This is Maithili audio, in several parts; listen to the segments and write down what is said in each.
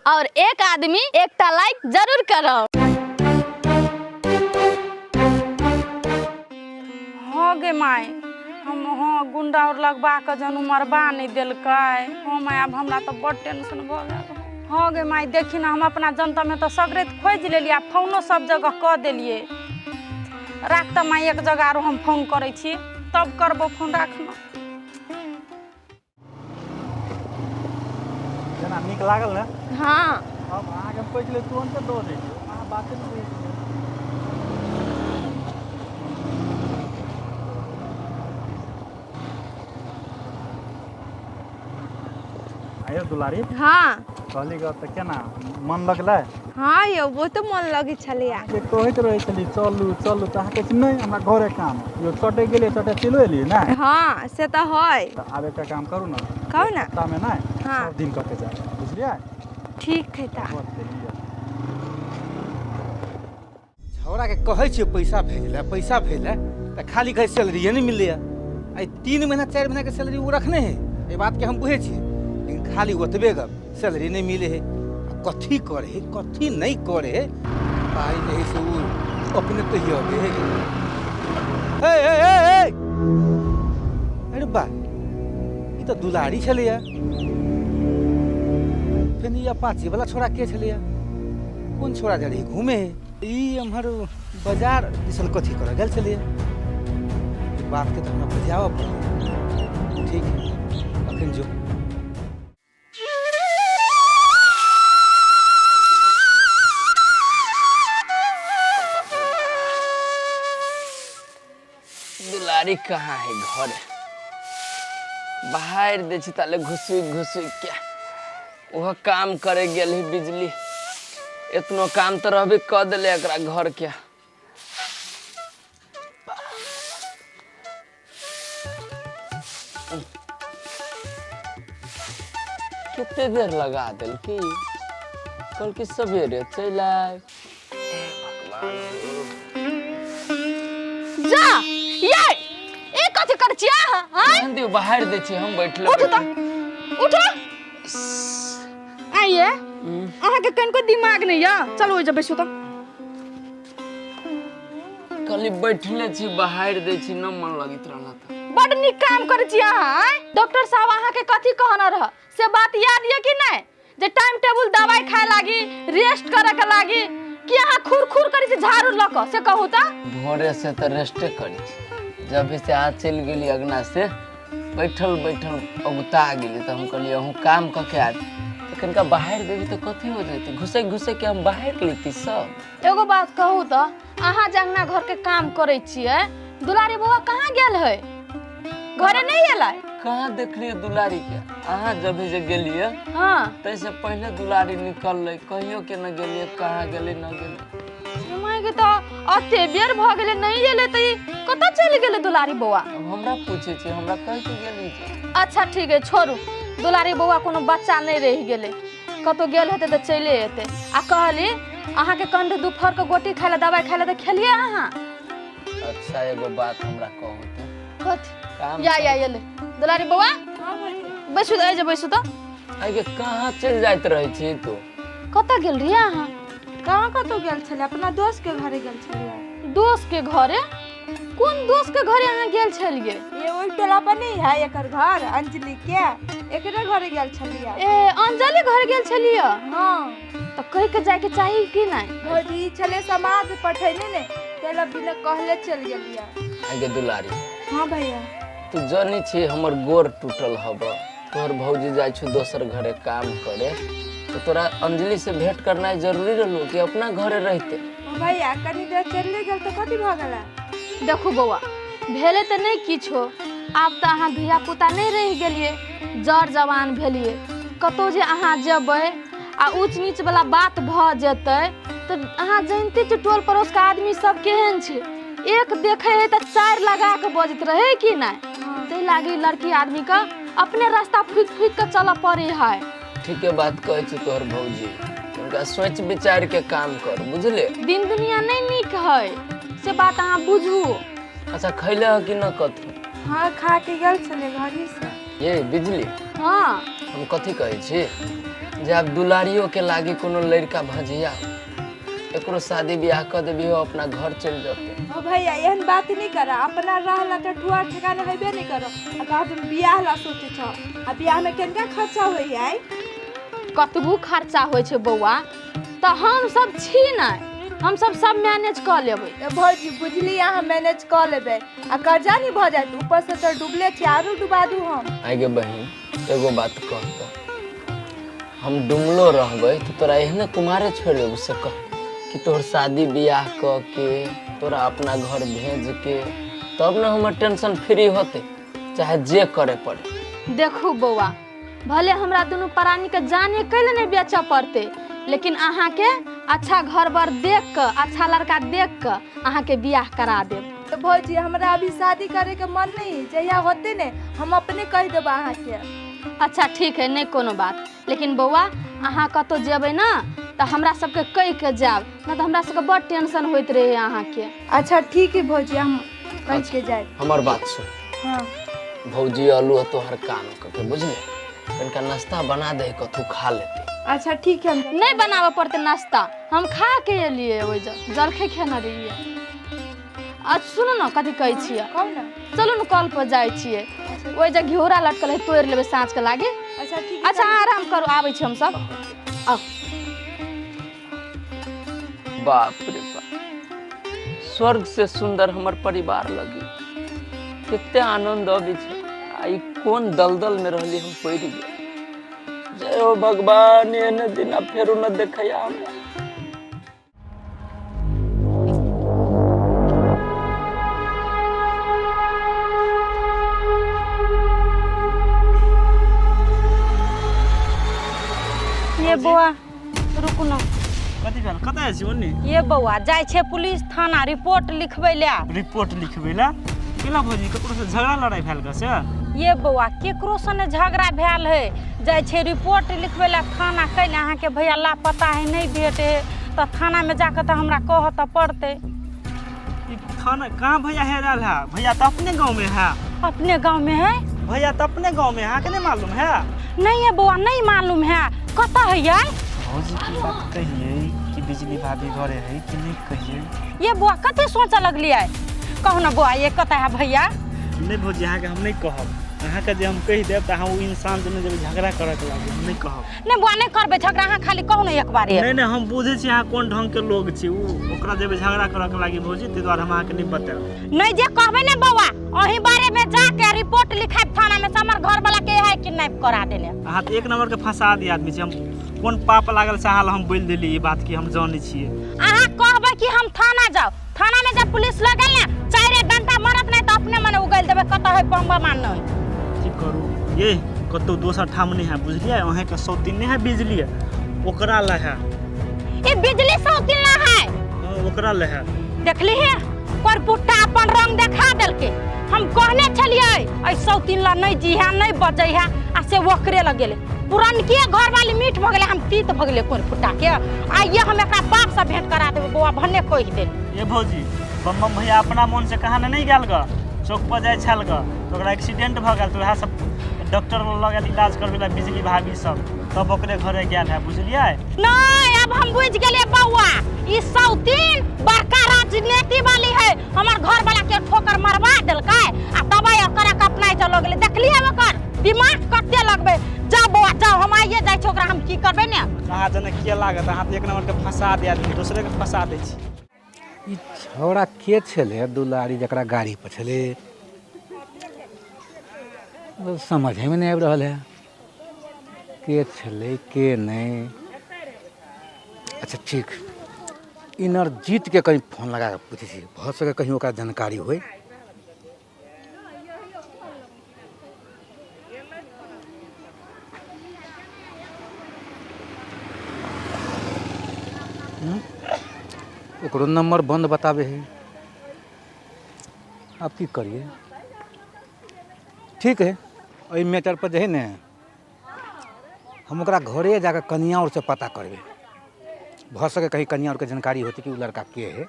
और एक आदमी एकटा लाइक जरूर करब। हाँ गे माय, हम हाँ गुंडा और लगबा के जन मरबा नहीं देलकै। हाँ माय, आब हमरा तऽ बड टेंशन भऽ गेल। हाँ गे माय, देखी ना, हम अपना जनता में तऽ सगरे खोजि लेलियै आ फोनो सब जगह कऽ देलियै। राख तऽ माय, एक जगह आरो हम फोन करै छी, तब करबो फोन। राख ना। जेना नीक लागल ने? हाँ। अब अहाँके हम कहै छलियै तुरन्ते दऽ दै छियै, अहाँ बाते नहि बुझै छियै। आयौ दुलारी। हाँ। कहली गप तऽ केना मन लगलै? हाँ यौ, बहुते मन लगै छलैया। जे कहैत रहै छली चलू चलू, तऽ अहाँ कहै छी नहि हमरा घरे काम है। यौ चटे गेलियै, चटे चलियो एलियै ने? हाँ से तऽ है। तऽ आब एकटा काम करू ने। कहू ने। सप्ताहमे नहि, हाँ। सब दिन कऽ के जायब, बुझलियै? ठीक है तऽ। बहुत लिअ। छौड़ाके कहै छियै पैसा भेज ले, पैसा भेज ले, तऽ खाली कहै सैलरीए नहि मिलैए। आइ 3 महीना 4 महीनाके सैलरी ओ रखने है, एहि बातके हम बुझै छियै, लेकिन खाली ओतबे गप सैलरी नहि मिलै है। आ कथी करे है कथी नहि करे है, पाइ जे है से ओ अपने तहिया अबै है। हे हे हे हे, अरे बा, ई तऽ दुलारी छलैया। फेर ई अपाची वाला छोड़ा के छलैया? कोन छोड़ा जा रही घूमे है? ई एम्हर बाजार दिसन कथी करऽ गेल छलैया? ई बातके तऽ हमरा बजाबऽ पड़तै। ठीक है, अखन जो। दुलारी कहाँ है घर? बाहर दै छी ताले घुसुक घुसुक के ओहो काम करे गेल है बिजली। एतनो काम तऽ रहबे कऽ देले एकरा घर के। कते देर लगा देलकी? कहलकी सवेरे चलि आयब। जा ये ए कथी कर छियै अहाँ? आँय? एहन दियौ, बाहर दै छी हम बैठले। उठू तऽ, उठू। आइए, अहाँके कनिको दिमाग नहि यऽ? चलू ओहि जे बैसू तऽ। कहली बैठले छी, बाहर दै छी, न मन लगैत रहल तऽ। बड नीक काम करै छी अहाँ। आँय, डॉक्टर साहब अहाँके कथी कहने रह से बात याद यऽ कि नहि? जे टाइम टेबुल दवाई खाए लागी, रेस्ट करे के लागी। कि अहाँ खुर खुर करै छी झाड़ू लऽ कऽ, से कहू तऽ? भोरे से तऽ रेस्टे करै छी। जब से अहाँ चलि गेली अगना से बैठल बैठल अगुता गेली, तऽ हम कहलियै अहूँ काम कऽ के आयब तऽ कनिका बाहर देबी तऽ कथी हो जेतै? घुसैक घुसैक के हम बाहर लेती सब। एगो बात कहू तऽ, अहाँ जे अंगना घर के काम करै छियै, दुलारी बौआ कहाँ गेल है? घरे नहीं एलै? कहाँ देखलियै दुलारी के? अहाँ जब जे गेलियै, हाँ, ताहिसँ पहिले दुलारी निकललै। कहियो के न गेलियै, कहाँ गेलै न गेलै। माय के, तऽ अते बेर भऽ गेलै, नहीं एलै तऽ ई कतऽ चलि गेलै दुलारी बौआ? अब हमरा पूछै छै? हमरा कहि के गेली जे। अच्छा ठीक है, छोड़ू। दुलारी बौआ कोनो बच्चा नहीं रहि गेलै, कतौ गेल हेतै तऽ चलि एतै। आ कहली अहाँके कंठ दुपहर के गोटी खाय लए, दवाइ खाय लए, तऽ खेलियै अहाँ? अच्छा एगो बात हमरा कहू तऽ। कथी? काम या या एलै दुलारी बौआ। बैसू तऽ, जे बैसू तऽ। आइ कहाँ चलि जाइत रहै छी तू? कतऽ गेल रहियै अहाँ? कहाँ कतौ गेल छलियै, अपना दोस्त के घरे गेल छलियै। दोस्त के घरे? कोन दोस्त के घरे अहाँ गेल छलियै? ये ओहि टोला पर नहीं है एकर घर, अंजलि के, एकरे घरे गेल छलियै। ए, अंजलि घर गेल छलियै? हाँ। तऽ कहि के जायके चाही कि नहि? भौजी, ई छलै समाज पठेने ने, तेला बिना कहले चल गेलियै। आइ दुलारी। हाँ भैया। तू जनी छी हमर गोर टूटल हब, तोहर भौजी जाइ छौ दोसर घरे काम करे, तऽ तोरा अंजलि से भेंट करनाइ जरूरी रहलो कि अपना घरे रहते? भैया, कनी देर चलि गेल तऽ कथी भऽ गेलै? देखू बौआ, भेलै तऽ नहि किछो। आब तऽ अहाँ धिया पुता नहि रहि गेलियै, जर जवान भेलियै। कतहु जे अहाँ जेबै आ ऊँच नीच वाला बात भऽ जेतै तऽ अहाँ जनिते छियै टोल पड़ोसके आदमी सब केहन छै। एक देखै है तऽ चारि लगा कऽ बजैत रहै कि नहि? ताहि लागी लड़की आदमीके अपने रास्ता फूकि फूकि कऽ चलऽ पड़ै है। ठीके बात कहै छै तोहर भौजी। हुनका सोचि विचारि के काम कर, बुझले? दिन दुनिया नहि नीक है, से बात अहाँ बुझू। अच्छा, खैले ह कि न कथू? हाँ, खा के गेल छलियै घरही से। ये बिजली। हाँ। हम कथी कहै छी जे आब दुलारियो के लागी कोनो लड़का भजिया एकरो शादी बियाह कऽ देबी हो, अपना घर चलि जेतै। ओ भैया, एहन बात नहीं करा। अपना रहला तऽ ठुआ ठेकाना हेबे नहीं करो, आ कहा तुम बियाह ला सोचे छो, आ बियाह में केनका खर्चा होई है? कतबो खर्चा होइ छै बौआ, तऽ हम सब छी नहि, हम सब सब मैनेज कऽ लेबै। ए भौजी, बुझली अहाँ मैनेज कऽ लेबै आ कर्जा नहीं भऽ जायत? ऊपर से तऽ डूबले छी, आरो डुबा दू हम। आगे बहिन, एगो बात कहतौ, हम डुमलो रहबै तऽ तोरा एहने कुमारे छोड़ि देबौ से कह कि तोहर शादी बियाह कऽ के तोरा अपना घर भेज के तब ने हमर टेंशन फ्री होतै, चाहे जे करे पड़े। देखू बौआ, भले हमरा दुनू प्राणीके जाने कैले नहि बेचऽ पड़तै, लेकिन अहाँके अच्छा घर बर देख कऽ, अच्छा लड़का देख कऽ अहाँके बियाह करा देब। तऽ भौजी, हमरा अभी शादी करे के मन नहीं है। जहिया होते ने हम अपने कहि देब अहाँके। अच्छा ठीक है, नहि कोनो बात। लेकिन बौआ, अहाँ कतहु जेबै ने तऽ हमरा सबके कहि के जायब, नहि तऽ हमरा सबके बड़ टेंशन होइत रहै अहाँके। अच्छा ठीक है भौजी, हम कहि के जायब। हमर बात सुन। हाँ। भौजी अलू तोहर काम कऽ के बुझले, कनिका नाश्ता बना दे, कथू खा लेते। अच्छा ठीक है, हम नहि बनाबऽ पड़तै नाश्ता, हम खा के एलियै, ओहि जलखै खेने रहियै। अच्छा सुनू ने, कथी कहै छियै? कहू ने। चलू ने कल पर जाइ छियै, ओहि जे घिउरा लटकल है तोड़ि लेबै साँझ के लागे। अच्छा ठीक है। अच्छा अहाँ आराम करू, आबै छी हमसब। आउ। बाप रे बाप, स्वर्ग से सुंदर हमर परिवार लगी, कते आनंद अबै छै। आ ई कोन दलदल में रहली हम पड़ि गेल। जय हो भगवान, एहने दिन आ फेरो न देखैया हमरा। ये बौआ रुकू ना। कथी भेल? कतऽ जाइ छी ओन्नी? ये बौआ, जाइ छै पुलिस थाना रिपोर्ट लिखबै लए। रिपोर्ट लिखबै लए? केना भौजी, ककरो से झगड़ा लड़ाई भेल ग से? ये बौआ, केकरो सने झगड़ा भेल है, जाइ छै रिपोर्ट लिखबै लए थाना। कैले अहाँके भैया लापता है, नहीं भेट है, तऽ थानामे जाकऽ तऽ हमरा कहऽ तऽ पड़तै। ई थाना कहाँ भैया हेरायल है? भैया तऽ अपने गाँव में है। अपने गाँव में है? भैया तऽ अपने गाँव में है, अहाँके नहीं मालूम है? नहीं है बौआ, नहीं मालूम है, कतऽ है यार? भौजी की बात कहिए कि बिजली भाभी घरे है कि नहीं कहिए? ये बौआ, कथी सोचऽ लगलियै? कहू ना बौआ, ये कतऽ है भैया? नहीं भौजी, अहाँके हम नहीं कहब। अहाँके जे हम कहि देब तऽ अहाँ ओ इंसान दुनू जेबै झगड़ा करऽके लागे, हम नहीं कहब। नहीं बौआ, नहीं करबै झगड़ा, अहाँ खाली कहू ना एक बार। नहीं नहीं, हम बुझै छी अहाँ कोन ढंग के लोग छी, ओ ओकरा जेबै झगड़ा करऽके लागी भौजी, ताहि दुआरे हम अहाँके नहीं बतायब। नहीं जे कहबै ने बौआ, अही बारे में जाके रिपोर्ट लिखायब थाना में से हमर घर वाला के है किडनैप करा देने। अहाँ तऽ एक नंबर के फंसा दी आदमी छी। हम कोन पाप लागल से अहाँ लए हम बोलि देली ई बात कि हम जानै छियै। अहाँ कहबै कि हम थाना जाउ, थाना में जब पुलिस लगल ने चारे डंडा मारत, नहीं तऽ अपने मने उगल देबै कतऽ है बम बम नहीं। की करू ये, कतौ दोसर ठाम नहीं है बुझलियै, अहाँके सौतीन नहीं है बिजली, ओकरा लए है। ई बिजली सौतीन ला है? हाँ, ओकरा लए है। देखली है करपुट्टा अपन रंग देखा देलके। हम कहने छलियै एहि सौतीन ला नहीं जी है, नहीं बजै है, आ से ओकरे लग गेलै। पुरनके घर वाली मीठ भऽ गेलै, हम तीत भऽ गेलै करपुट्टा के। आइए हम एकरा बाप से भेंट करा देबै बौआ, भन्ने कहि देल। ये भौजी, बम बम भैया अपना मन से कहाँ नहीं गेल ग, चौक पर जाइ छल ग तऽ ओकरा एक्सीडेंट भऽ गेल, तऽ वएह सब डॉक्टर लग गेल इलाज करबै लए बिजली भाभी सब, तब ओकरे घरे गेल है बुझलियै। नहीं अब हम बुझ गेलियै बौआ, ई सौतीन बड़का राजनीति वाली है, हमर घर वाला के ठोकर मरवा देलकै आ दवाई ओकरा के अपना चल गेलै। देखलियै ओकर दिमाग कते लगबै। जाओ बौआ जाओ, हम आइए जाइ छी, ओकरा हम की करबै ने। अहाँ जेना के लागत, अहाँ तऽ एक नंबर के फंसा दे आदमी, दोसरे के फंसा दै छी। ई छौड़ा के छलै दुलारी जकरा गाड़ी पर छलै, समझेमे नहि आबि रहल है के छलै के नहि। अच्छा ठीक, इनरजीत के कहीं फोन लगा के पूछै छी, भऽ सकै कहीं ओकरा जानकारी होय। ओकरो नंबर बंद बताबे है, आब की करिए। ठीक है, एहि मैटर पर जे है ने हम ओकरा घरे जाकर कनिया और से पता करबै, भऽ सके कहीं कनिया और के जानकारी होती कि उ लड़का के है।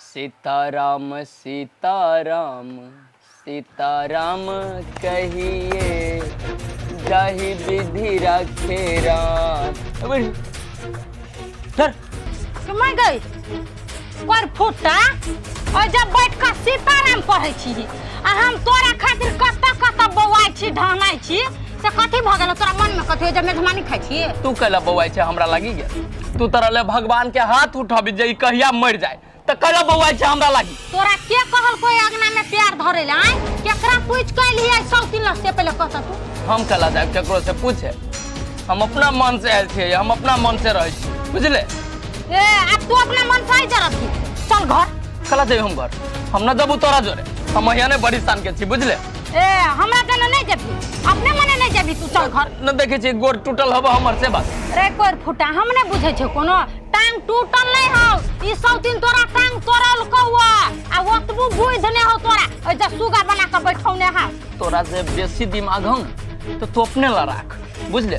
सीताराम सीताराम सीताराम कहिए जाहि विधि राखे राम। अबे सर कमाई गई कर फुटा और जब बैठ कर सीताराम पढ़ै छी आ हम तोरा खातिर कतऽ कतऽ बौआइ छी ढहनाइ छी से कथी भऽ गेल तोरा मन में कथी हो जब मेजबानी खाइ छी? तू कैला बौआइ छै हमरा लागी गे? तू तोरा ले भगवान के हाथ उठाबी जे ई कहिया मर जाए त कैला बौआइ छै हमरा लागी? तोरा के कहल कोई अंगना में प्यार धरे ले आय? केकरा पूछ के लिए सौतीन लग से पहले कहता तू? हम कैला जाए केकरो से पूछे? हम अपना मन से आयल छियै, हम अपना मन से रहै छी, बुझले? ए अब तू अपना मन से आई जरा थी, चल घर। कला जाइब हम घर? हम न जबू तोरा जोरे, हम यहाँ बड़ी शान के छी, बुझले? ए हमरा जाने नहीं जेबी, अपने मने नहीं जेबी तू, चल घर। न देखे छी गोर टूटल हब हमर से बात। रे कोर फुटा हम नहीं बुझे छे कोनो टांग टूटल नहीं हौ, ई सौतीन तोरा टांग तोड़ल कौआ आ ओतबू बुझ नहीं हौ तोरा, ए जे सुगा बना के बैठौने हा। तोरा से बेसी दिमाग हौ न तो तू अपने ला राख, बुझले?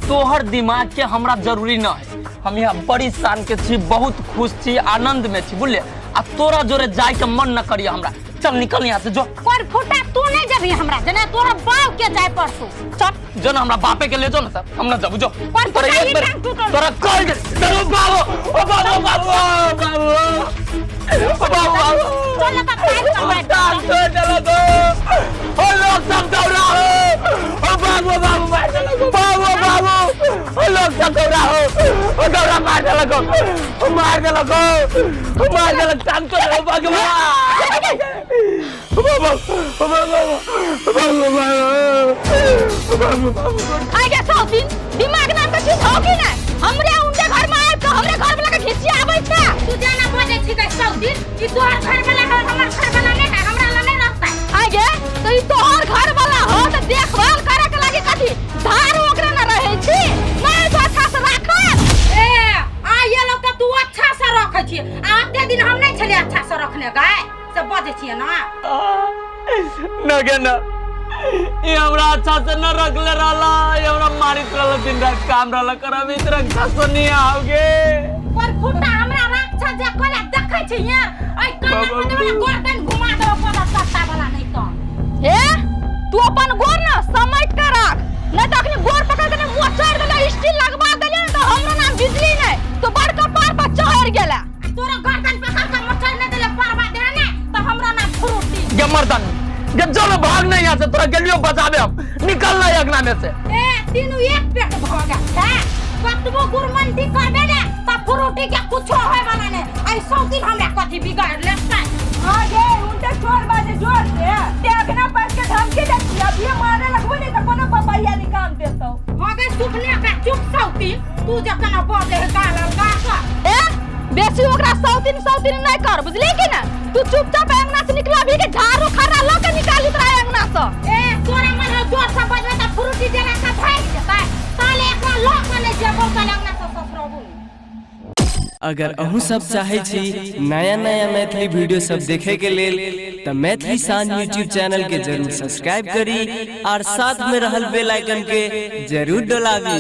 तोहर दिमाग के हमरा जरूरी न है। हम यहाँ बड़ी शान के छी, बहुत खुश छी, आनंद में छी, बुझले? आ तोरा जोरे जाय के मन न करिए हमरा, चल निकल यहाँ से जो। पर फुटा तू नहीं जबी हमरा जने तोरा बाप के जाय पड़तू, चल। जो ना हमरा बापे के ले जो ना सर, हम ना जबू जो। पर तोरा फुटा एक ई बेर टांग टूटल। तोरा कह दे तेरो बाबू, ओ बाबू बाबू बाबू ओ बाबू बाबू। चल ना टांग कर बैठ। टांग तोड़ देलक ओ लोग सब दौड़ा हो, ओ बाबू बाबू मार देलक, बाबू बाबू ओ लोग सब दौड़ा हो, ओ दौड़ा मार देलक, ओ मार देलक, ओ मार देलक, टांग तोड़ देलक भगवान। बाबू बाबू बाबू बाबू बाबू आइ गे सौतीन दिमाग नाम के चीज हो कि नहीं? हमरे उनके घर में आबि के हमरे घर वाला के घिसिया आबै छै। तू जाना बजै छी गे सौतीन, ई तोहर घर वाला है हमर घर वाला नहीं है, हमरा ला नहीं रहता। आइ गे तो ई तोहर घर वाला हो त देखभाल करे के लागी कथी धार ओकरा न रहै छी, नहीं तो अच्छा से राखत। ए आ ये लोग के तू अच्छा से रखै छी, आ ओते दिन हम नहीं छलियै अच्छा से रखने गाय से बजै छियै ना। न गे न, ये हमरा अच्छा से न रखले रहला, ये हमरा मारित रहला दिन रात काम रहला करब, इतना अच्छा से नहीं आओगे। पर फुटा हमरा रक्षा जे कोला देखै छी ये ऐ काना में देबे गर्दन घुमा देबो पर सत्ता वाला नहीं तो। हे तू अपन गोर न समेट के राख, नहीं तो अखनी गोर पकड़ के न मोचड़ देले स्टील लगवा देले न तो हमरो नाम बिजली नहीं तो बड़का पार पर चढ़ गेला। तोरा गर्दन पकड़ के मोचड़ नहीं देले परवा दे ने तो हमरा नाम फ्रूटी। गे मर्दन गे चलो भाग नहीं यहाँ से, तोरा गेलियो बचाबे हम, निकल नहीं अंगना में से। ए तीनू एक पेट भ गेल छै, कतबो गुरमंती करबे ने त फ्रूटी के कुछो होय वाला ने, ऐ सौतीन हमरा कथी बिगाड़ लेतै। हां गे उनते चोर बाजे जोर से ते अगना पास के धमकी दे छी, अभी मारे लगबो नहीं त कोनो पपैया निकाल देतौ। हां गे सुपने का चुप सौतीन, तू जे केना बजे है गाल गाल के। ए बेसी ओकरा सौतीन सौतीन नहीं कर, बुझली कि ना? तू चुपचाप अंगना से निकला भी के झाड़ू खड़ा ल के निकाली तोरा अंगना से। ए तोरा मन है जोर से बजबे त फ्रूटी जरा के भागि जेतै, ताले एकरा ल के नै जेबौ ताले अंगना से ससुरबू। अगर अहूँ सब चाहे छी नया नया मैथिली वीडियो सब देखे के लेल त मैथिली शान यूट्यूब चैनल के जरूर सब्सक्राइब करी और साथ में रहल बेल आइकन के जरूर डोलाबी।